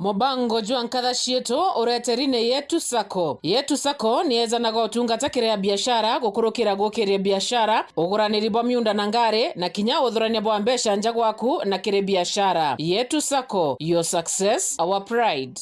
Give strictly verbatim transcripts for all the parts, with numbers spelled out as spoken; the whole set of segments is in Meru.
Mubango jwa nkatha cietu ureteri ni Yetu Sacco. Yetu Sacco ni ejanaga utungata kiri a biashara, gukurukira gukiria biashara, uguraniri bwa miunda na ngari, na kinya uthurania bwa mbeca nja gwaku na kiri biashara. Yetu Sacco, your success, our pride.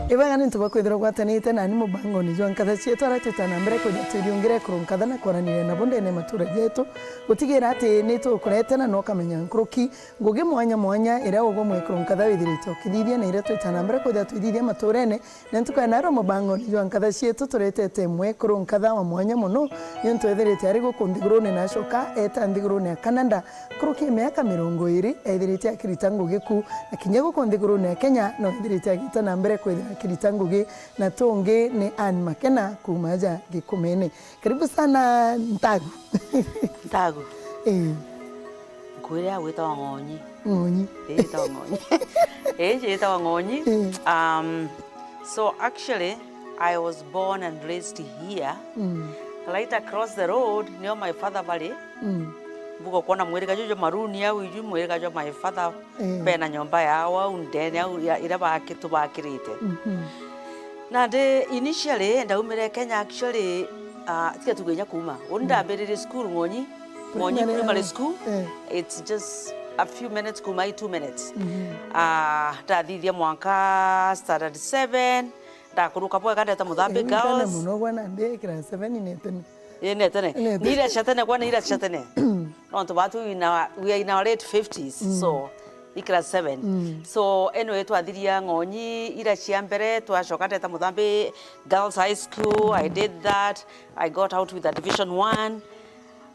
Ibwega ni untu bwa kwithirwa ugwatanite nani mubangoni jwa nkatha cietu, aria twita na mbere kwithirwa twiriungire ekuru nkatha na kwaraniria nabo ndene matura jetu, gutigira ati ni tukurete na no ukamenya nkuruki ngugi mwanya mwanya iria ugwe mwekuru nkatha withirite ukithithia na iria twita na mbere kwithirwa twithithia maturene. Na ntuku ya naro mubangoni jwa nkatha cietu turetete mwekuru nkatha wa mwanya mono, niuntu ethirite ari guku nthigurune na acoka eta nthigurune ya Canada nkuruki ya miaka mirongo iri, ethirite akirita ngugi ku, na kinya guku nthigurune ya Kenya no ethirite agita na mbere kwithira akirita ngugi, na tungi ni Anne Makena kuuma aja Gikumene. Karibu sana Ntagu. Ntagu. Eh. Nkuire ya gwitawa Ng'onyi. Ng'onyi. Ii, yitawa Ng'onyi. Ii, yitawa Ng'onyi. Eh. Um, so actually, I was born and raised here. Mm. Right across the road, nio my father bari. Mm. Mbuga kwona mwiriga juju maruni au, iju mwiriga jwa my father. Eh. Bena nyomba yao au ndene au ya, iria baki-, tubakirite. Mhm. Nandi initially, ndaumire Kenya actually, ah, tiga tuge inya kuuma. Uni ndambiririe school Ng'onyi. Ng'onyi Primary, Primary ah, School. Eh. It's just a few minutes kuuma i two minutes. Mhm. Ah, ndathithia mwanka standard seven, ndakuruka bwega ndeta Muthambi Girls. Muno bwana ndi class seven ni tene. Ii, ni tene. Ni tene. Ni iria cia tene, kwani iria cia tene. Nontu batu in our, we are in our late fifties, mm, so i class seven. Mm. So anyway, twathiria Ng'onyi iria cia mbere, twacoka ndeta Muthambi Girls High School, I did that. I got out with a division one.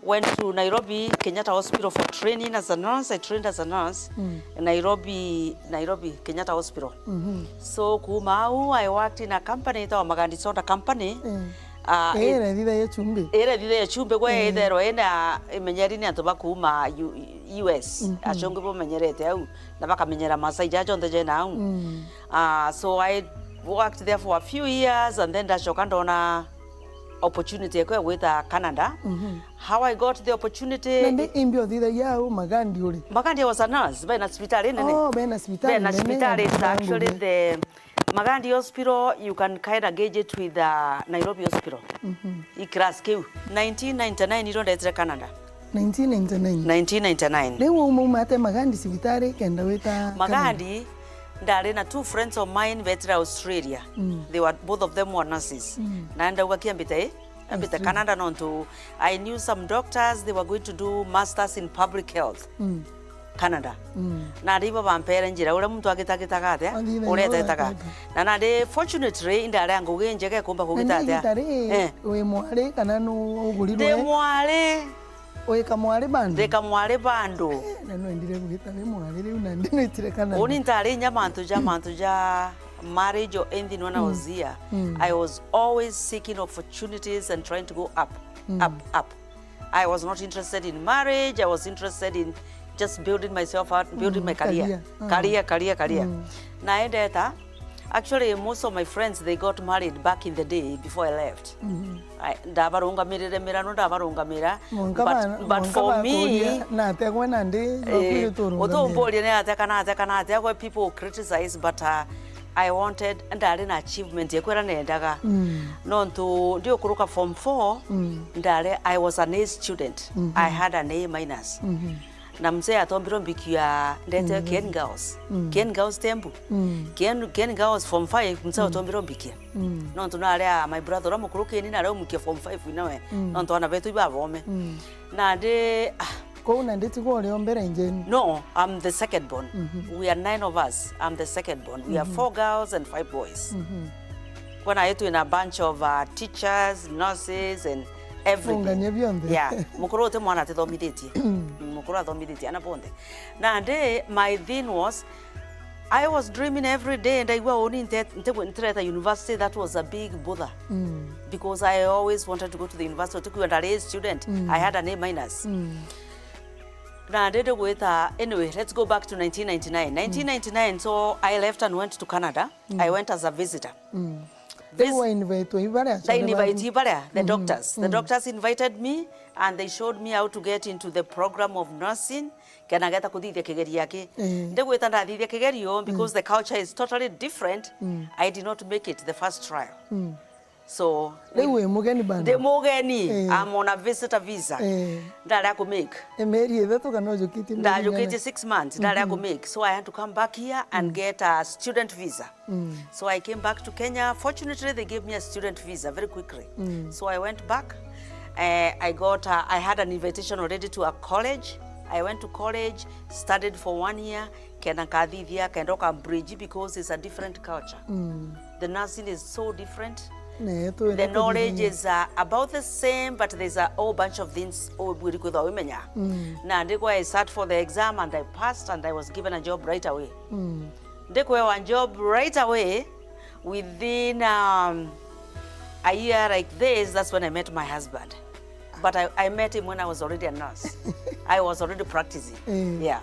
Went to Nairobi Kenyatta Hospital for training as a nurse. I trained as a nurse. Mm. Nairobi, Nairobi Kenyatta Hospital. Mhm. So kuuma au, I worked in a company itawa Magandi Soda Company. Mm. Ah, ira thitha ya chumbi. Ira thitha ya chumbi, gwe, mm, itherwa ina imenyeri ni antu ba kuuma U-, U S. Mhm. Achungi bamenyerete au, na bakamenyera Masai ja jonthe jena au. Mm. Ah, so I worked there for a few years, and then ndacoka ndona opportunity ekwa ya gwita Canada. Mhm. How I got the opportunity. Na ndi imbi uthithagia au Magandi uri? Magandi was a nurse, bena cibitari nene. Oh, bena cibitari nene. Bena cibitari is actually the Magadi Hospital, you can kind of gauge it with, uh, Nairobi Hospital. Mhm. I class kiu. Nineteen ninety-nine niro ndetire Canada. Nineteen ninety-nine. Nineteen ninety-nine. Riu wauma uma ate Magadi cibitari kenda wita Canada? Magadi, ndari na two friends of mine betire Australia. Mm. They were, both of them were nurses. Mm. Na ndauga kiambite, ambite Australia. Canada nontu I knew some doctors, they were going to do masters in public health. Mm. Canada. Mm. Na ari ibo bampere njira uria muntu agitagitaga atia, athithagia uria etetaga. Uria etetaga. Na nandi fortunately, indari a ngugi njega ikumba kugita atia. Na ni igita ri, eh, wi mwari kana nu ugurirwe? Ndi mwari. Wika mwari bandu? Ndika mwari bandu. Eh, na nwendire gwita wi mwari riu nandi nwitire Canada. Uni ntari inya mantu ja, mantu ja marriage or anything when I was here. Mm. I was always seeking opportunities and trying to go up, mm, up, up. I was not interested in marriage. I was interested in just building myself out, building, mm, my career. Career. Mm. Career, career, career. Mm. Na endeta, actually, most of my friends, they got married back in the day before I left. Mm-hmm. I, ndabarungamirire mirano, ndabarungamira. Mwanka but, ba-, but mwanka for me, bakuria, na atia gwe nandi, eh, bakwire turungamire. Utumburie ni atia kana atia kana atia gwe, people criticize, but, uh, I wanted, ndari na achievement ekwa iria nendaga. Mm. Nontu ndiukuruka form four, mm, ndari, I was an A student. Mm-hmm. I had an A minus. Mm-hmm. Na mzee atombirwe mbikia ndete, mm, Ken Girls. Mm. Ken Girls Tembu. Mm. Ken, Ken Girls form five, mzee, mm, atombirwe mbikia. Mm. Nontu nari a my brother uria mukuru kini nari umukia form five inawe. Mm. Nontu ana betu ibathome. Mm. Nandi, ah, kou nandi tigwe uri o mbere njeni? No, I'm the second born. Mhm. We are nine of us. I'm the second born. We are, mhm, four girls and five boys. Mhm. Kwona yetu in a bunch of, uh, teachers, nurses and everything. Ungania bionthe. Yeah. Mukuru uti mwana atithomithitie. Mm, mukuru athomithitie ana bonthe. Nandi, my thing was, I was dreaming every day, ndaigua uni nte-, nte-, ntireta university, that was a big bother. Mm. Because I always wanted to go to the university. Tukiwa ndari student, mm, I had an A minus. Mm. Na ndi ndigwita, anyway, let's go back to nineteen ninety-nine. Nineteen ninety-nine, so I left and went to Canada. I went as a visitor. Vis- Riu wainvitwe ibaria? Ndainvite ibaria, the doctors. The doctors invited me and they showed me how to get into the program of nursing, kena ngeta kuthithia kigerio aki. Eh. Ndigwita ndathithia kigerio because the culture is totally different. I did not make it the first trial. So, riu wi mugeni bado? Ndi mugeni. Eh. I'm on a visitor visa. Eh. Ndari a ku make. E, mieri ithatu kana ujukitie mieri igana? Ndajukitie six months, ndari a ku make. So I had to come back here and get a student visa. So I came back to Kenya. Fortunately, they gave me a student visa very quickly. So I went back. Eh, I got a, I had an invitation already to a college. I went to college, studied for one year, kenda nkathithia, kenda uka bridge because it's a different culture. The nursing is so different. The knowledge is, uh, about the same, but there's a whole bunch of things ubwiri kwithwa wimenya. Na ndikwa, I sat for the exam and I passed and I was given a job right away. Ndikwewa job right away. Within, um, a year like this, that's when I met my husband. But I, I met him when I was already a nurse. I was already practicing. Eh. Yeah.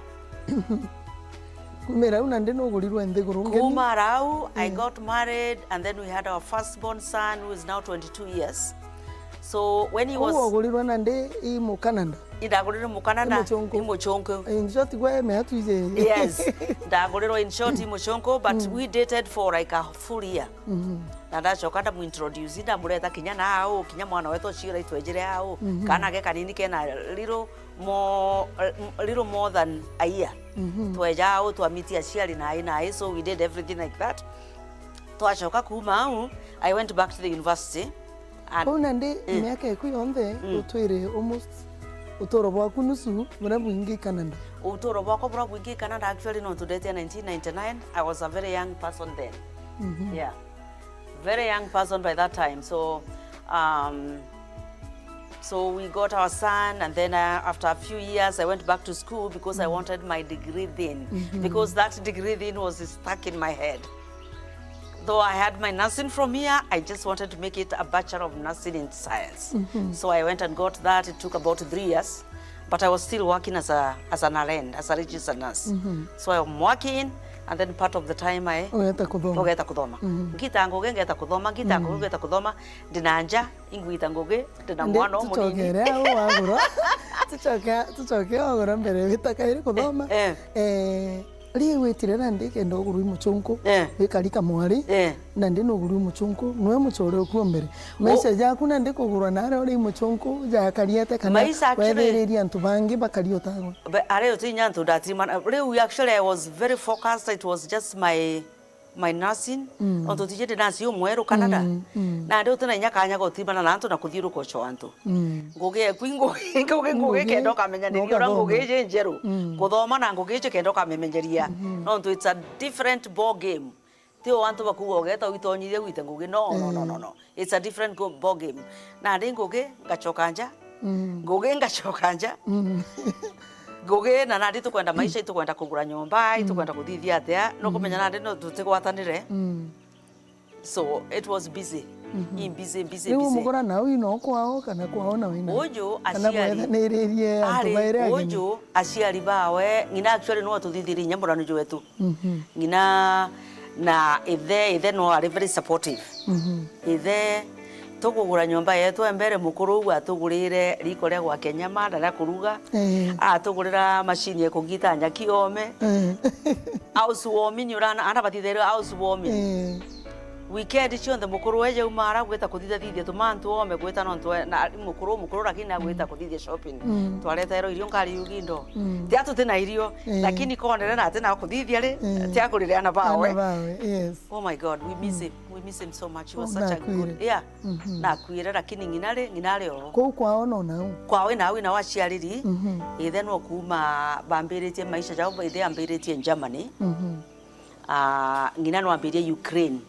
Kumira u nandi nugurirwe nthiguru ngeni? Kuma rau, I got married and then we had our firstborn son who is now twenty-two years. So when he was... Koguo ugurirwe nandi i Mukanada? Indagurirwe Mukanada, i Muchunku. I Muchunku. In short, gwe me atu ije. Yes. Ndagurirwe in short i Muchunku, but we dated for like a full year. Na ndacoka ndamuintroduce, ndamureta kinya na au, kinya mwana wetu ucio rai twejire au. Kana ge kanini kena little more, little more than a year. Tweja au, twamitia aciari nai nai, so we did everything like that. Twacoka kuma au, I went back to the university. And... Kuu nandi, miaka iku yonthe, utwire almost uturo bwaku nusu buria bwingi Canada. Uturo bwakwa buria bwingi Canada, actually, nontu ndetia nineteen ninety-nine, I was a very young person then. Yeah. Very young person by that time. So, um, so we got our son, and then, uh, after a few years, I went back to school because I wanted my degree then. Because that degree then was stuck in my head. Though I had my nursing from here, I just wanted to make it a Bachelor of Nursing in Science. So I went and got that. It took about three years, but I was still working as a, as an R N, as a registered nurse. So I'm working, and then part of the time I... Ugeta kuthoma. Ugeta kuthoma. Ngita ngugi ngeta kuthoma, ngita ngugi ngeta kuthoma, ndina nja, ingwita ngugi, ndina mwana umunini. Tucokere au wagura. Tucoke, tucoke wagura mbere wita kairi kuthoma. Eh, eh. Eh, Ri witire nandi kenda ugurwa i Muchunku, eh, wikari kamwari, eh, nandi nugurwa i Muchunku, nwe muchore ukuo mbere. Maisha jaku nandi kugurwa nare uri i Muchunku jakariete kana... Maisha actually wethiririe antu bangi bakari utagwa? Ari uti inya antu ndatirima. Riu actually I was very focused, it was just my, my nursing. Ontu tiji ndi nasi umweru Canada. Nandi uti na inya kanya gutimana na antu na kuthiuruka ucho antu. Ngugi eku i ngugi, ngugi, ngugi kenda ukamenyaniria uria ngugi iji njeru. Kuthoma na ngugi iji kenda ukamimenyeria. Nontu it's a different ball game. Ti o antu bakuuga ugeta uitonyithia gwite ngugi. No, no, no, no, no. It's a different go-, ball game. Nandi ngugi ngachoka nja. Ngugi ngachoka nja. Ngugi na nandi tukwenda maisha, itukwenda kugura nyomba, itukwenda kuthithia atia. Nukumenya nandi no tutigwatanire. So it was busy. I busy, busy, busy. Riu mugura nau ino kwao kana kwao na wina? Uju kana aciari, bwethaniririe antu ari bairi ageni? Uju aciari bawe, ng'ina actually no atuthithirie inya muranu jwetu. Ng'ina na ithe, ithe no ari very supportive. Ithe tugugura nyomba yetu, e mbere mukuru uu atugurire riko ria gwake nyama na ria kuruga. Eh. Atugurira machine ya kugita nyaki ome. Eh. House warming, urana, ana bathithairwe house warming. Eh. Weekend cionthe mukuru eje uma ara gwita kuthithathithia tumantu ome gwita nontu e-, na mukuru, mukuru lakini agwita kuthithia shopping. Twareterwo irio ngari yugi ndo. Ti atu tina irio, lakini konere na tina kuthithia ri, ti agurire ana bawe. Ana bawe, yes. Oh my God, we miss him. We miss him so much. He was such a good, yeah. Nakuire, lakini ng'ina ri, ng'ina ari o. Kuu kwao no nau? Kwao ina au ina waciariri. Ithe no kuuma bambiritie maisha jao, ithe ambiritie Germany. Ah, ng'ina no ambirie Ukraine.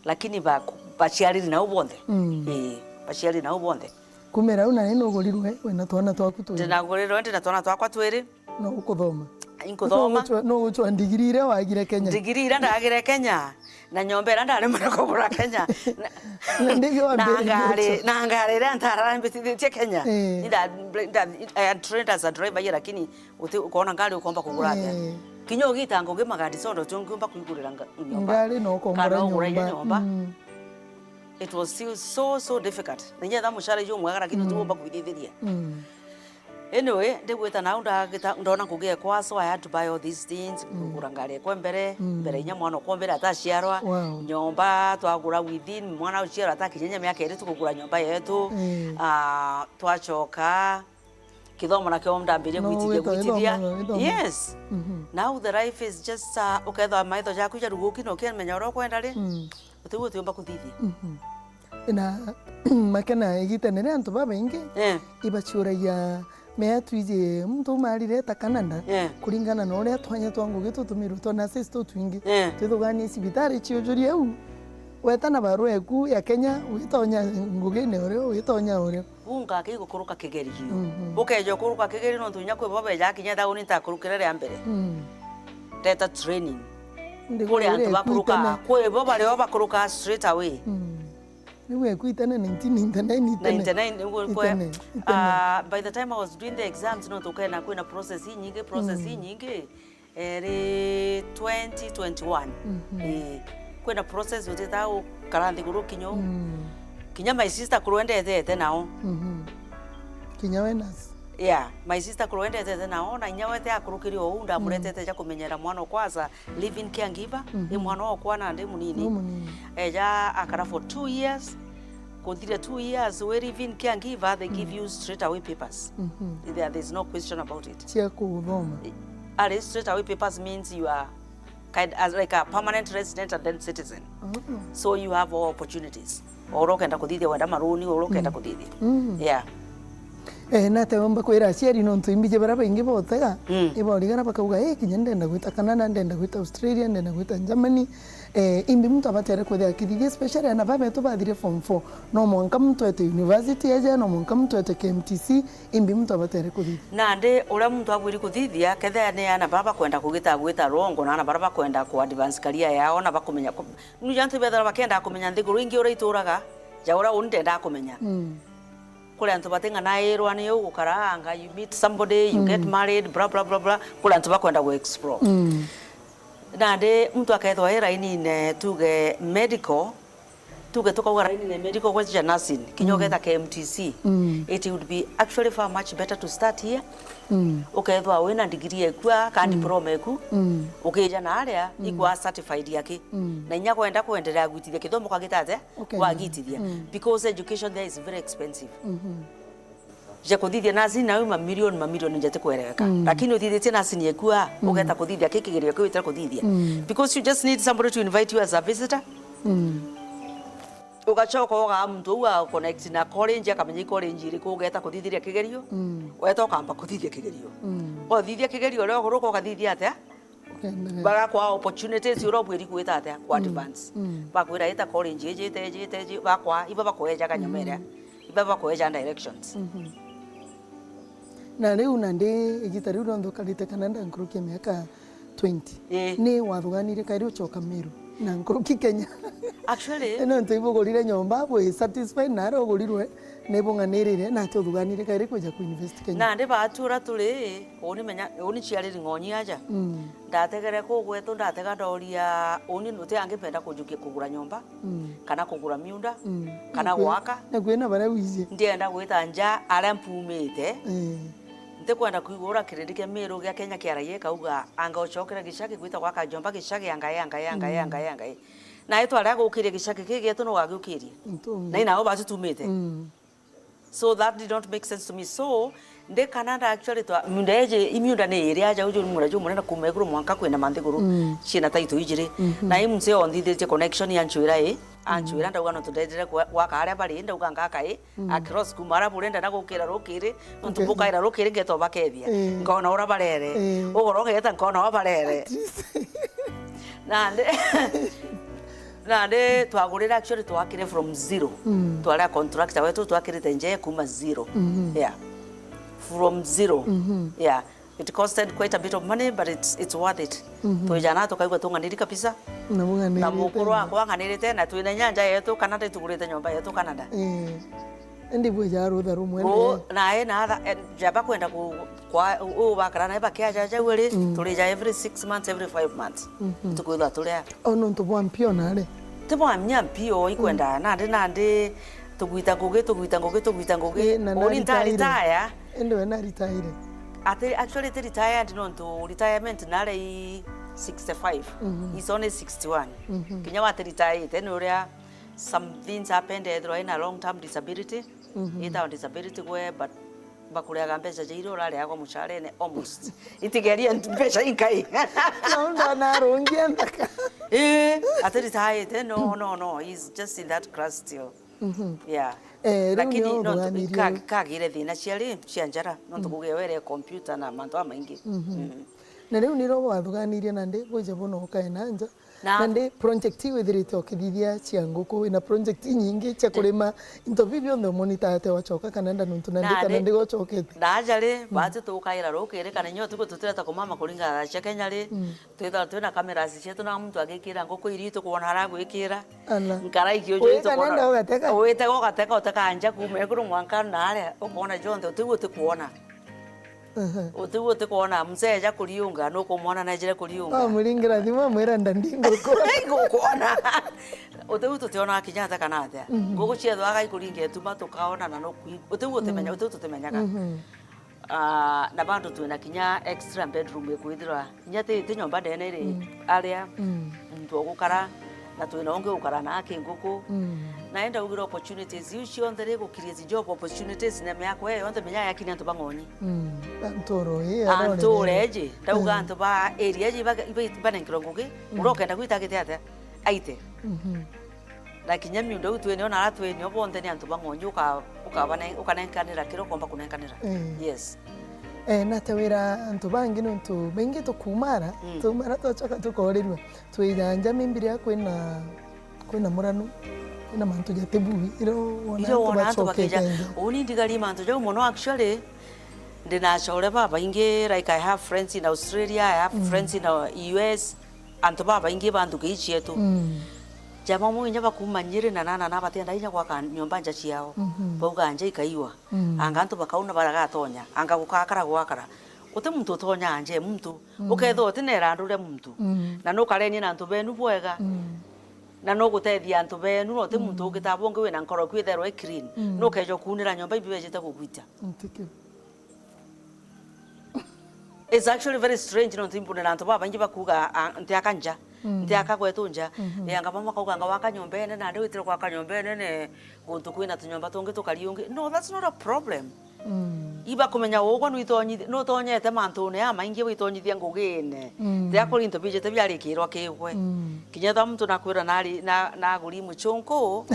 Lakini ba-, baciariri nau bonthe. Ii, baciariri nau bonthe. Kumira au nani nugurirwe wina twana twaku twiri? Ndinagurirwe ndina twana twakwa twiri. No ukuthoma? inkuthoma. Nuguchwa, nuguchwa ndigiri iria wagire Kenya. Ndigiri iria ndagire Kenya, na nyomba iria ndaremere kugura Kenya. Na, na ndigi wa na mbere ngari, na ngari iria ndarambitithitie Kenya. Eh. Nda, nda, I had trained as a driver here, lakini uti, ukona ngari ukomba kugura atia? Eh. Kinya ugita ngugi magadi sondo ti ungiumba kwigurira nga-, nyomba. Ngari no ukombora kana ugura inya nyomba. Nyomba. Mm. It was still so, so difficult. Na inya etha mucara ijo mwega, lakini mm, utiumba kwithithiria. Mm. Anyway, ndigwita nau ndagita-, ndona ngugi ekwa, so I had to buy all these things, mm, kugura ngari ekwa mbere, mm, mbere inya mwana okwa mbere ataciarwa, wow, nyomba twagura within mwana uciarwa atakinya inya miaka iri tukugura nyomba yetu. Mm. Ah, twacoka kithomo nakio ndambirie. No, gwitithia, gwita gwitithia. Githomo, githomo. Yes. Mhm. Now the life is just, uh, ukethwa maitho jaku jaruguki na ukimenya uria ukwenda ri, mm, utiu utiumba kuthithia. Mhm. Na makena igitene ria antu babaingi, eh, ibaciuragia mea twiji muntu umarire eta Canada, eh, kuringana na uria twanya twa ngugi tutumirwe twa nurses tutwingi. Eh. Twithuganie cibitari ciujurie au. Weta na barua eku ya Kenya, witonya ngugine urio, witonya urio. Bunga akigukuruka kigerio. Mhm. Ukeja ukuruka kigerio nontu inya kwi bo beja kinya thauni ntakurukire ria mbere. Mm. Ndeta training. Kuri antu bakuruka, kwi bo bari o bakuruka straight away. Mm. Riu eku itene nineteen ninety-nine itene. Ninety-nine, niguo kwe-, itene, itene. Ah, by the time I was doing the exams, nontu ukena kwina process inyingi, process, mm, inyingi. Eri twenty twenty-one. Mhm. Eh, kwina process utita ukara nthiguru kinya u. Mm. Kinya my sister kurwa ndetete nao. Mhm. Kinya we nurse. Yeah, my sister kurwa ndetete nao, na inya wete akurukiri ou, ndamuretete, mm, ja kumenyera mwana okwa as a living caregiver, mhm, ni mwana okwa na ndi munini. Ni munini. Eja akara for two years. Kuthire two years, we living caregiver, they give, mm, you straight away papers. Mhm. There, there's no question about it. Cia kuthoma. Ari straight away papers means you are kind as like a permanent resident and then citizen. Oh. So you have all opportunities. Oro ukenda kuthithia wenda maruni, oro ukenda, mm, kuthithia. Mm. Yeah. Eh, nate womba kwira aciari nontu imbiji bara baingi botega, mm, iborigara bakauga, "Eh, kinya ndenda gwita Canada, ndenda gwita Australia, ndenda gwita Germany." Eh, imbi muntu abatere kwithira akithithia, especially ana babetu bathire form four. No mwanka muntu ete university eje, no mwanka muntu ete K M T C, imbi muntu abatere kuthithia. Nandi uria muntu abwiri kuthithia, kethira ni ana bara bakwenda kugita gwita rongo, na ana bara bakwenda ku advance career yao, na bakumenya ku-, nuja antu bethira bakenda kumenya nthiguru ingi uria ituraga, ja uria uni ndendaa kumenya. Mm. Kuri antu bating'anairwa ni ugukara anga, you meet somebody, you, mm, get married, bla, bla, bla, bla. Kuri antu bakwenda gu explore. Mm. Nandi muntu akethwa e rainine, tuge medical, tuge tukauga rainine medical gweja nursing, kinya, mm, ugeta K M T C, mm, it would be actually far much better to start here. Mm. Ukethwa wina degree ekua, ka, mm, diploma eku, mm, ukija na aria, mm, ikwa certified yaki. Mm. Na inya kwenda kwendelea gwitithia kithomo kagita atia, okay, wagitithia. Mm. Because education there is very expensive. Mhm. Ja kuthithia nursing nau mamilioni, mamilioni nja ti kwereweka. Mm. Lakini uthithitie nursing ekua, mm, ugeta kuthithia ki kigerio kiu witire kuthithia. Mm. Because you just need somebody to invite you as a visitor. Mm. Ugacoka ugaa muntu uu a connect na college, akamenya i college iriku ugeta kuthithiria kigerio. Mm. Weta ukamba kuthithia kigerio. Mm. Wathithia kigerio, uria uguruka ukathithia atia? Ukendelea. Bagakwaa opportunities uria ubwiri gwita atia ku, mm, advance. Mm. Bakwira ita college iji, ita iji, ita iji, bakwaa, iba bakwejaga nyuma iria. Mm. Iba bakweja directions. Mhm. Na riu nandi igita riu rionthe ukarite Canada nkuruki ya miaka twenty. Ii. Ni wathuganire kairi ucoka Meru na nkuruki Kenya? Actually, ino ntu ibugurire nyomba, bwi satisfied na aria ugurirwe, ni bung'anirire, na ati uthuganire kairi kwija ku invest Kenya? Nandi baatu uria turi, uni menya, uni ciariri ng'onyi aja. Mm. Ndategere kuu gwetu, ndatega ndoria, uni uti angi mpenda kujukia kugura nyomba, mm, kana kugura miunda, mm, kana gwaka. Na kwina baria wiji. Ndienda gwita nja aria mpumite. Eh. Ntikwenda kwigua uria kirindi kia Meru gia Kenya kiaragia ikauga, anga ucokera gicagi gwita gwaka nyomba gicagi, angae, angae, angai, mm, angae, angae. Na itwa ria gukiria gicagi kii gietu nu wagiukirie? Ntumire. Na inao batu tumite. Mm. So that did not make sense to me. So, ndi Canada actually twa, miunda iji, i miunda ni iri aja, uju ni mura jumunene kuuma iguru mwanka kwina manthiguru, mm, ciina title ijiri. Mhm. Na i mzee onthithitie connection ya nchwira i, anchwira, mm, ndauga no tundendere gwa-, gwaka aria bari, ndauga ngaka i, mm, across kuuma aria buri ndenda gukira rukiri, nontu, okay, bukaira rukiri ngeta ubakethia. Eh. Nkona uria barere. Eh. Ugoro ngeta nkona uria barere. At least. Nandi, nandi twagurire actually twakire from zero. Mm. Twari a contractor wetu twakirite nja kuuma zero. Mhm. Yeah. From zero. Mhm. Yeah. It costed quite a bit of money, but it's, it's worth it. Mhm. Twijana tukaigua tung'aniri kabisa. Na mung'anirite. Na mukuru wakwa ang'anirite, na twina inya nja yetu Canada, itugurite nyomba yetu Canada. Eh. Indi bwija rutha rumwe. Ru-, nae na atha, eh, jaba kwenda ku-, kwa, u-, u bakara nae bakiaja jau ri, mm, turija every six months, every five months. Mhm. Tukwithwa turia. O nontu bwa mpio nare? Ti bwa mia mpio ikwenda, mm, nandi, nandi, tugwita ngugi, tugwita ngugi, tugwita ngugi. Ii, na uni nta naritaire. Retire. Indi we naritaire. Ati, actually, ti retired nontu retirement nare i sixty-five. Mhm. Iso ni sixty-one. Mhm. Kinya wati retired, ni uria some things happened, ethirwa ina long term disability. Mhm. Itawa disability gwe, but bakuriaga mbeca ja iria urariagwa mucarene almost. Itigerie ntu-, mbeca inkai. Na undu anarungia nthaka. Eh, ati retired, no, no, no, he's just in that class still. Mhm. Yeah. Eh, riu lakini nio no, uthuganirie ka-, ri? Kagire thina ciari cia njara, nontu, mm, kugia were computer na mantu amaingi. Mhm. Mm. Na riu niro wathuganirie nandi bwije buno ukae na nja. Na nandi project iu withirite ukithithia cia nguku, wina project inyingi cia kurima, into biu bionthe umonitate wacoka kana nda nontu nandi kana ndigocokete? Naja ri, mm, bati tukaira rukiri kana inya utuku tutireta kumama kuringana na thaa cia Kenya ri, mm, twithagwa twina cameras cietu na muntu agikira nguku iria tukwona aragwikira. Ala. Nkara ikiujo. Wika nenda ugateka? Witega ugateka, uteka nja kuma iguru mwanka naria, ukwona jonthe, utiu utikwona. Aha. Utiu utikwona, mzee eja kuriunga, nukumwona nejire kuriunga. Wamuringira thimu, amwira, "Ndandi nguku." Ngukwona. Utiu tutionaga kinya atia kana atia. Mhm. Nguku ciethwa aga ikuringa ituma, tukaona na nukui-, utiu utimenya, mm, utiu tutimenyaga. Mhm. Ah, na bado twina kinya extra bedroom ikwithirwa. Inya ti, ti nyomba ndene ri, mm, aria, mm, muntu ogukara, na twina ungi ugukara na aki nguku. Mm. Na enda ugira opportunities iu cionthe ri, gu create job opportunities na miako iyo yonthe minya yakini antu ba ng'onyi. Mm. Anturo ii, antu ureji, ndauga, mm, antu ba area iji iba, iba, ibanenkerwa ngugi, mm, uria ukenda gwita agite atia, aite. Mhm. Na kinya miundo iu twinio na ara twinio bonthe ni antu ba ng'onyi, uka-, ukabane-, ukanenkanira kiria ukomba kunenkanira. Mm. Yes. Eh, na ta wira antu bangi nontu baingi tukumara, mm, tukumara twacoka tukorirua. Twithanja maybe riria kwina, kwina muranu, kwina mantu jatibui, iria wona iria antu wona antu bacokete bakija nja. Uni ndigari mantu jau mono actually, ndina acore babaingi, like I have friends in Australia, I have, mm, friends in, uh, U S, antu babaingi ba nthuki ii cietu. Mm. Jama umwe inya bakuma Nyeri na nana na batienda inya gwaka nyomba nja ciao. Mhm. Bauga nja ikaiwa. Mm. Anga antu bakauna baragatonya, anga gukakara gwakara. Uti muntu utonya nja e muntu. Mm. Ukethwa uti na irandu ria muntu. Mm. Na nukarenie na antu benu bwega. Mm. Na nugutethia antu benu, na uti muntu, mm, ungitaba ungi wina nkoro kwitherwa i clean. Mm. Nukeja kunira nyomba imbi bejite kugwita. Ntikio. It's actually very strange, nontu imbonera antu babaingi bakuga, "Ah, ntiaka nja, mm, ntiaka gwetu nja." Mhm. Eh, anga bamwe bakauga, "Anga waka nyomba inene, nandi witire gwaka nyomba inene guntu kwina tunyomba tungi tukari ungi." No, that's not a problem. Mm. Ibakumenya ugwe nwitonyithia, nutonyete mantune jamaingi witonyithia ngugine. Mm. Tia kuri into bijite biarikirwa kigwe. Mm. Kinya ethwa muntu nakwira nari, na, naguri muchunku,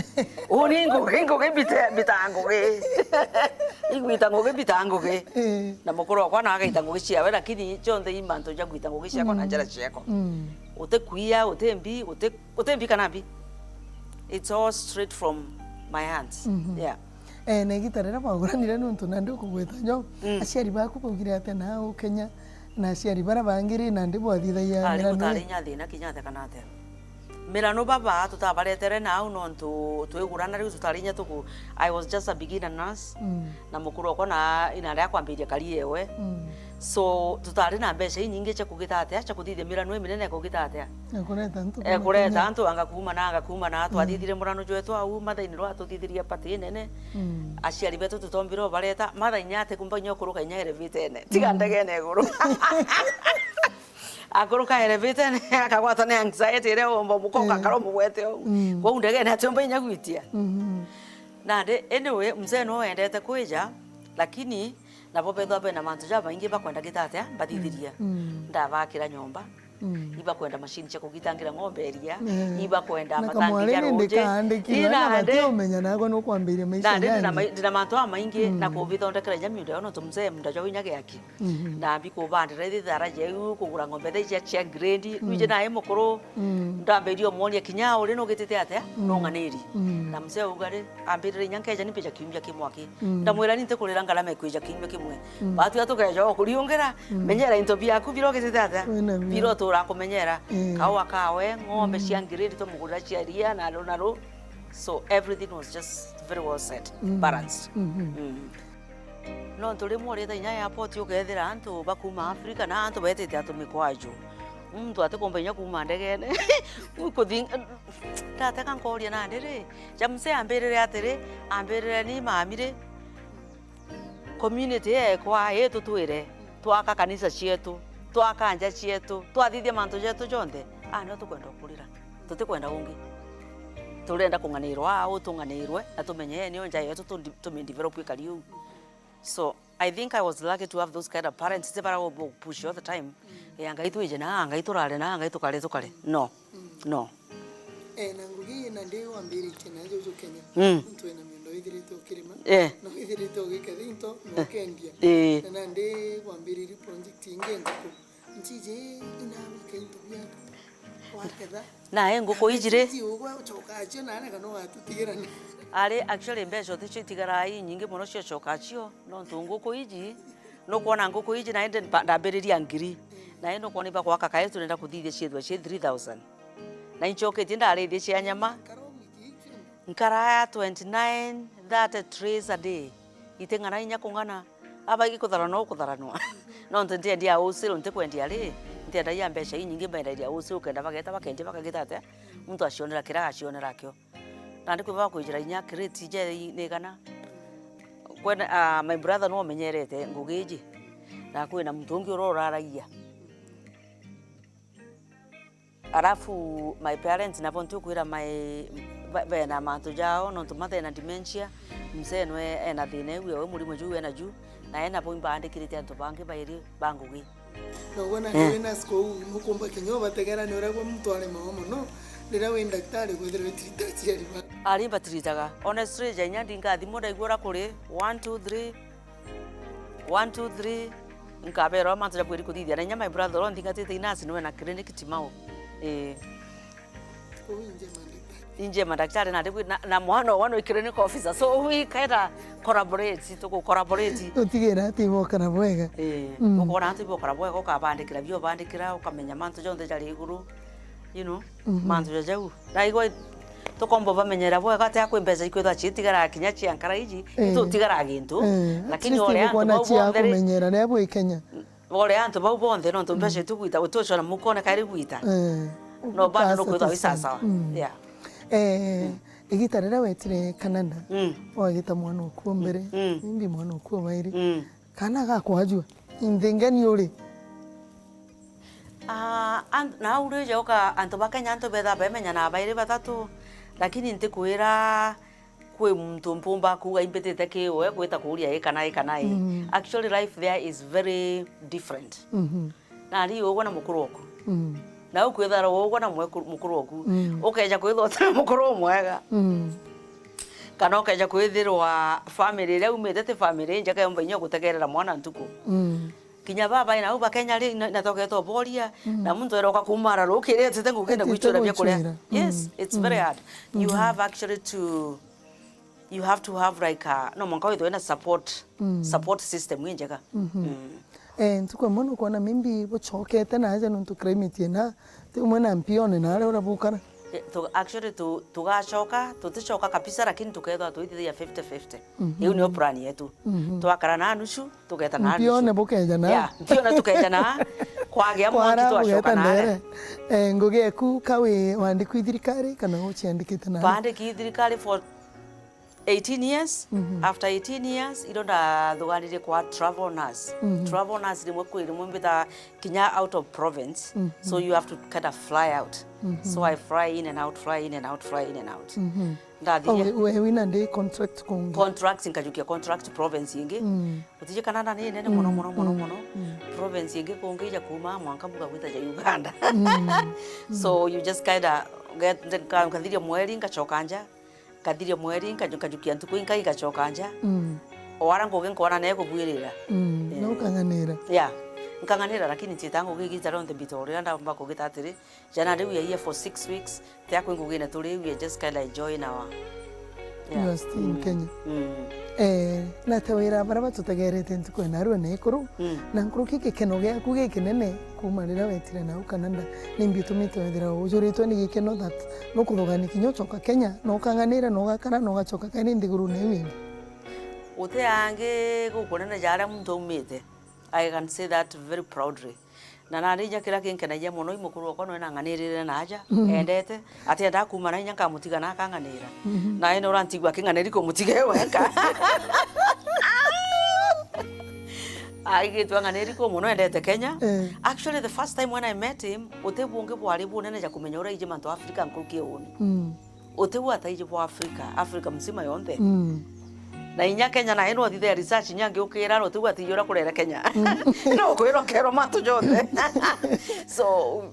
uni ngugi, ngugi mbite, mbita ngugi. Igwita ngugi, mbita ngugi. Eh. Na mukuru wakwa na agaita ngugi ciawe, lakini cionthe i mantu ja gwita ngugi ciakwa na, mm, njara ciakwa. Mm. Uti kuia, uti mbi, uti, uti mbi kana mbi. It's all straight from my hands. Mhm. Yeah. Eh, na igita riria bwaguranire nontu nandi ukugweta nyo, mm, aciari baku baugire atia na au Kenya? Na aciari bara bangi ri, nandi bwathithagia. Ah, riu mirano gutari ii? Inya thina kinya atia kana atia. Mirano baba tutabaretere nau nontu twigurana riu tutari inya tuku-, I was just a beginner nurse. Mm. Na mukuru okwa na ina ria kwambiria career ewe. Mm. So, tutari na mbeca inyingi cia kugita atia, cia kuthithia mirano iminene kugita atia. Ekureta antu. Ekureta antu, anga kuuma na, anga kuuma na, mm, twathithire murano jwetu au, mathaini rwa tuthithirie party inene. Mm. Aciari betu tutombire ubareta, mathaini ate kumba inya ukuruka inya elevator-ene. Tiga, mm, ndegene iguru. Akuruka elevator-ene, akagwatwa ni anxiety iria umba mukoka, eh, akara umugwete uu. Mm. Kwou ndegene atiumba inya gwitia. Mhm. Nandi, anyway, mzee no wendete kwija, lakini nabo bethwa bena mantu jamaingi bakwenda gita atia, mbathithiria. Mm. Mm. Ndabakira nyomba. Mm. Ibakwenda mashini cia kugitangira ng'ombe iria. Eh. Ibakwenda matangi ja runji. Ina nandi, nandi ndina ma-, ndina mantu jamaingi na kubithondekera inya miunda yo nontu mzee munda jwa inya giaki. Mhm. Ndambi kubandira ithithara jeu, kugura ng'ombe tha icia cia grade. Mm. Rwije nae mukuru, mm, ndambirie umwonia kinya uri nugitite atia, mm, nung'aniri. Mm. Na mzee auga ri, ambirire inya nkeja ni mbija kiumia kimwe aki. Mm. Ndamwira ni ntikurira ngarama ikwija kiumia kimwe. Mm. Batwi atukeja o kuriungira, mm, menyera into biaku bira ugitite atia, bira utura kumenyera. Mm. Kaua kawe, ng'ombe, mm, cia grade twamugurira cia iria na ru na ru. So everything was just very well set, mm, balanced. Mhm. Mm. Nontu rimwe urita inya airport ukethira antu ba kuuma Africa na antu betite atu mikwaju. Muntu atikumba inya kuuma ndegene. Kuthi-, ndatega nkooria nandi ri, ja mzee ambirire atiri, ambirire ni mami ri, community yeekwa ii tutwire, twaka kanisa cietu, twaka nja cietu, twathithia mantu jetu jonthe, aa nio tukwenda ukurira. Tutikwenda ungi. Turenda kung'anirwa aa uu tung'anirwe, na tumenye nio nja yetu tu-, tumidevelop ikari uu. So, I think I was lucky to have those kind of parents, ti bara gu-, gu-, push all the time. Mm. Eh, Ngai twije na, Ngai turare na, Ngai tukare, tukare. No. Mm. No. Eh, na ngugi ii nandi wambiritie nayo juju Kenya. Mm. Muntu wina miunda withirite ukirima, eh, na withirite ugiketha into, na, eh, ukendia. Eh. Na nandi wambiririe project ingi nguku. Ntiji inabika into biaku. Waketha. Nae nguku iji ri? Ntiji ugwe ucokaa cio nare kana ugatutigira ni? Ari, actually, mbeca uticio itigaraa inyingi mono cio ucokaa cio, nontu nguku iji, nukwona nguku iji nae ndi-, mba-, ndambiriria ngiri. Nae nukwona iba gwaka kae turenda kuthithia ciithirwa ci three thousand. Na incoketie ndarithia cia nyama. Nkaraa twenty-nine, thirty trays a day. Iting'ana inya kung'ana. Aba ikutharanwa ukutharanwa. Nontu ntiendia wholesale, ntikwendia ri, ntiendagia mbeca inyingi, mbendagia wholesale, ukenda bageta, bakendia, bakagita atia, muntu acionera kiria agacionera akio. Nandi kwi bakwijira inya crate je ni igana. Kwena, ah, my brother niwe umenyerete ngugi iji. Na kwina muntu ungi uroraragia. Alafu my parents nabo ntiukwira my, be-, bena mantu jao, nontu mother ena dementia, mzee nwe ena thina iu, we murimo juu ena juu, na ena bo imbandikirite antu bangi bairi ba ngugi. Na wona, eh, wina school, nukumba kinya ubategera ni uria gwe muntu aremawa mono, riria wi ndaktari kwithirwa witirita aciari ba. Ari mbatiritaga. Honestly, jainya ndingathimwo ndaigua uria kuri, one, two, three, one, two, three, nkaberwa mantu ja kwiri kuthithia. Na inya my brother uria nthingatite inasi niwe na clinic Timau. Ii. Uu inje mandaktari. Inje mandaktari na, na mwana wa no clinic officer. So we kinda collaborate, tuku collaborate. Utigira ati ibokara bwega. Ii. Mm. Ukona ati ibokara bwega, ukabandikira bio bandikira, ukamenya mantu jonthe jari iguru. You know, mhm, mantu ja jau. Na igwe tukomba bamenyera bwega atia kwi mbeca ikwithwa citigara kinya cia nkara iji, eh, itutigara gintu. Eh, at least uria antu bau bonthe ri, kumenyera ria bwi Kenya. Uria antu bau bonthe, nontu mbeca, mm, itugwita, utucona mukone kairi gwita. Eh, no bado no kwithwa wi sawa sawa. Mm. Yeah. Eh, mm, igita riria wetire Canada, mm, wagita mwana ukuo mbere, mm, indi mwana ukuo bairi. Mm. Kana gakwajua, inthingeni uri? Ah, an-, na urije uka antu ba Kenya antu betha bemenya na bairi bathatu, lakini ntikwira kwi muntu mpumba kuuga imbitite ki we gwita kuuria ii kana ii kana ii. Mm. Actually, life there is very different. Mhm. Na ari ugwe na mukuru oku. Mm. Na ukwithara ugwe na mweku-, mukuru oku. Mm. Ukeja kwithwa utina mukuru umwega. Mm. Kana ukeja kwithirwa family iria umite ti family injega yomba inya gutegerera mwana ntuku. Mm. Kinya baba na u ba Kenya ri, na, na toketwa boria, mm, na muntu eroka kumara rukiri etite ngugi na etite gwichura biakuria. Gwichura. Yes, mm, it's very hard. You, mm, have actually to, you have to have, like, a, no mwanka withwe na support, mm, support system injega. Mhm. Mm. Eh, ntuku imwe nukwona maybe buchokete na aja nontu climate ina ti umwe na mpione na aria uria bukara. Eh, tu-, actually, tu-, tugachoka, tutichoka kabisa, lakini tukethwa twithithia fifty fifty. Mhm. Iu niyo plan yetu. Mhm. Twakara na nusu, tugeta na nusu. Mpione bukeja na. Yeah, mpione tukeja na, kwagia mwanki twachoka na ndere. Eh, ngugi eku ka wi wandikwi thirikari kana uciandikite na? Bandiki thirikari for, eighteen years. Mhm. After eighteen years, irio ndathuganirie kwa travel nurse. Mhm. Travel nurse rimwe kwi rimwe mbita kinya out of province. Mhm. So you have to kind of fly out. Mhm. So I fly in and out, fly in and out, fly in and out. Mhm. Ndathire. Oh, we, we wina ndi contract kungi? Contract, nkajukia contract province ingi. Mm. Utije Canada ni nene mono, mm, mono, mono, mm, mono. Mm. Province ingi kungi ija kuma mwanka buga gwita ja Uganda. Mm. So you just kinda get, nka-, nkathiria mweri, ngacoka nja. Nkathiria mweri, nka-, nkajukia ntuku inka, igacoka nja. Mm. O ara ngugi nkona ne kubuirira. Mm. Eh. Na ukang'anira? Yeah. Nkang'anira, lakini ntiita ngugi igita rionthe mbita uria ndamba kugita atiri, jana riu we are here for six weeks, tiakwi ngugine turi, we are just kinda enjoying our, yeah. You are still in, mm, Kenya. Mm. Eh, na te wira baria batutegerete ntuku ena arua na ikuru, mm, na nkuruki gikeno giaku gikinene kuuma riria wetire nau Canada, nimbi utumite wethira ujuritwe ni gikeno that nukuthugania kinya ucoka Kenya, na ukang'anira, na ugakara, na ugacoka kairi nthigurune iu ingi? Guti angi gukunene ja aria muntu aumite. I can say that very proudly. Na nari inya kiria kinkenagia mono, i mukuru wakwa nwe nang'anirire na aja, mm, endete, atiendaa kuuma na inya nkamutiga na akang'anira. Mhm. Na ene urantigua aking'aniri kumutiga e wenka. Aigitwe ang'aniri ku mono, endete Kenya. Eh. Actually, the first time when I met him, uti bungi bwari bunene ja kumenya uria aiji mantu Africa nkuruki e uni. Mm. Uti u ataiji bwa Africa, Africa mzima yonthe. Mm. Na inya Kenya na ino thithe ya research inya ngiukira, uti u atiji uria kurere Kenya. Mm. No kwirwa kerwa mantu jonthe. So,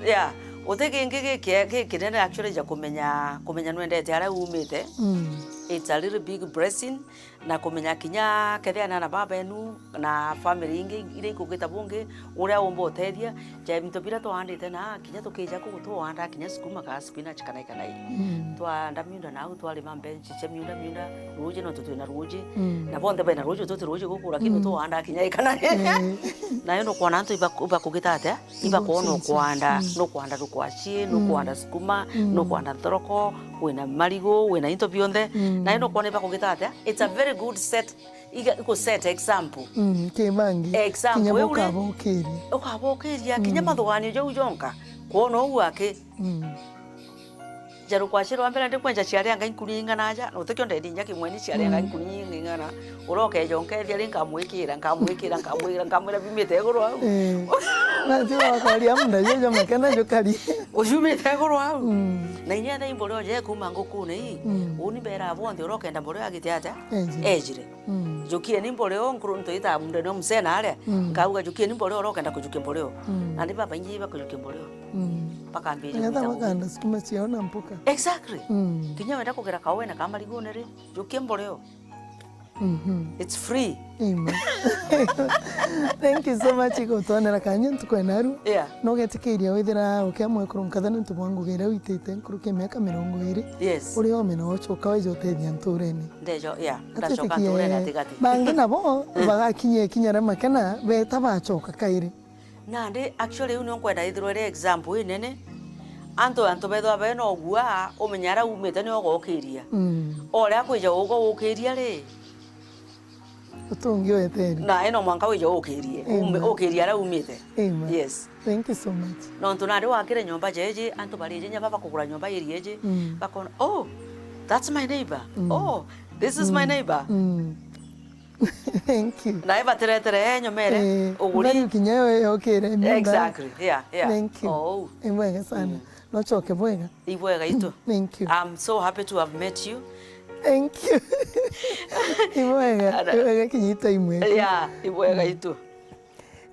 yeah, uti kingi giki, gikinene actually ja kumenya, kumenya nwendete aria umite. Mm. It's a really big blessing. Na kumenya kinya kethira ni ana baba enu na family ingi iria ikugita bungi, uria umba utethia, ja into biria twaandite na kinya tukija ku twaanda kinya sukuma ka spinach kana ikanai. Mm. Twaanda miunda nau, twarima mbenchi cia miunda, miunda, ruuji, nontu twina ruuji. Mm. Na bonthe bena ruuji, tuti ruuji guku, lakini, mm, twaanda kinya ikanai. Mm. Nayo nukwona antu iba-, ibakugita atia? Ibakwona ukwanda, mm, nukwanda rukwaci, mm, nukwanda sukuma, mm, nukwanda nthoroko, wina marigu, wina into bionthe. Mm. Nayo nukwona ibakugita atia? It's a very good set, iga-, iku set example. Mm, ki bangi. Example, kinya iu ri, ukabokiria. Ukabokiria, kinya, mm, mathuganio jau jonka, kwona uu aki. Mm. Ja rukwaci rwa mbere ndikwenja ciari anga inkuni ing'ana aja, na utikio ndendi inya kimweni ciari anga, mm, inkuni ing'ana. Urokeja unkethia ri, nkamwikira, nkamwikira, nkamwikira, nkamwira biumite iguru au. Eh. Na ti wakwaria muda juja makena jukari. Uciumite iguru au. Mm. Na inya thaa imborio je kuma ngukune ii. Mm. Uni mbera bonthe urokenda mborio agite atia? Ejire. Ejire. Mm. Njukieni mborio nkuru ntu ita muda ni musena aria. Mm. Nkauga njukieni mborio urokenda kujukia mborio. Mm. Na ni babaingi bakujukia mborio. Mm. Bakambiria. Ngetha gwita bakanda sukuma ciao na mpuka. Exactly. Mm. Kinya wenda kugera kawe na kamarigune ri, jukia mborio. Mhm. It's free. Amen. Thank you so much gutwonera kanya ntuku ena aru. Yeah. Nugetikiria withira ukia mwekuru nkatha nontu bwa ngugi iria witite nkuruki ya miaka mirongo iri. Yes. Uri ome na ucoka weja utethia nturene. Ndejo, yeah. Ndacoka nturene atigati. Bangi nabo bagakinyia ikinya ria makena beta bacoka kairi. Nandi, actually, iu nio nkwenda ithirwe iri example inene. Antu, antu bethwa bena ugua, umenye aria umite nio ugokiria. Mm. O uria kwija ugo ukiria ri, utungi weteri. Na ino mwanka wija ukirie. Amen. Ume-, ukirie aria umite. Amen. Yes. Thank you so much. Nontu nandi wakire nyomba jeji, antu bariji nyaba bakugura nyomba iri eji, mm, bakona, "Oh, that's my neighbor. Mm. Oh, this is my neighbor." Mm. Thank you. Nae bateretere nyomere, eh, uguri. Value kinya yo yokire nyomba. Exactly, yeah, yeah. Thank you. Oh. Ni bwega sana. Mm. Nocoke bwega. Ibwega itu. Thank you. I'm so happy to have met you. Thank you. Ibwega, ibwega kinya ita imwe. Yeah, ibwega itu.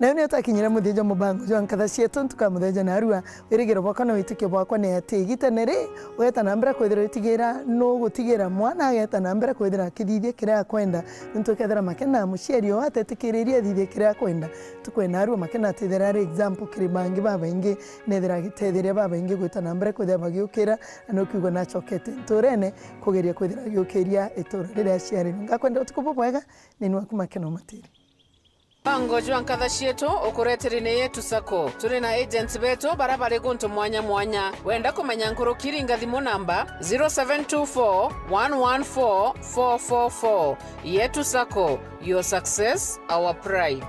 Nayo nio twakinyire muthia jwa mubango jwa nkatha cietu ntuku ya muthenya narua. Wirigiro bwakwa na witikio bwakwa ni ati igita ni ri, ugeta na mbere kwithira witigira nugutigira mwana ageta na mbere kwithira akithithia kiria akwenda. Nontu ukethira makena muciari oo atetikiririe athithie kiria akwenda, ntuku ya narua makena atithira ari example kiri bangi babaingi, nethira agitethiria babaingi gwita na mbere kwithira bagiukira, na nukiuga nachokete nturene kugeria kwithira agiukiria itura riria aciarirwe. Ngakwenda utuku bubwega, ni ni waku Makena Matiri. Mubango jwa nkatha cietu ukureteri ni Yetu Sacco. Turi na agents betu bara bari guntu mwanya mwanya. Wenda kumenya nkuruki, ringa thimu namba zero seven two four, one one four, four four four. Yetu Sacco, your success, our pride.